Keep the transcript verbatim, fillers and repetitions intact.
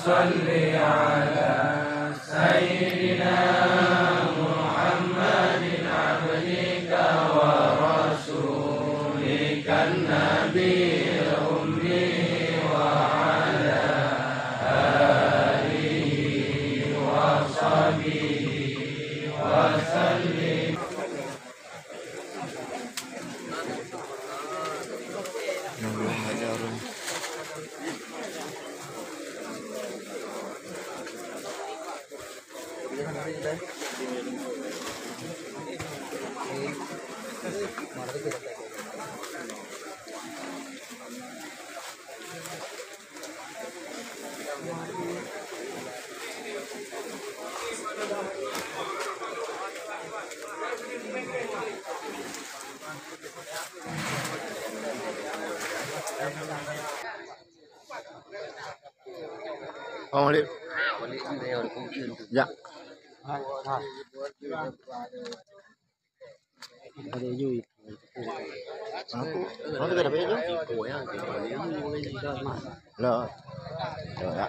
صل على سيدنا محمد عبدك ورسولك النبي الأمي وعلى آله وصحبه وسلم. Oh, Walid. Ya. Lah. Ya.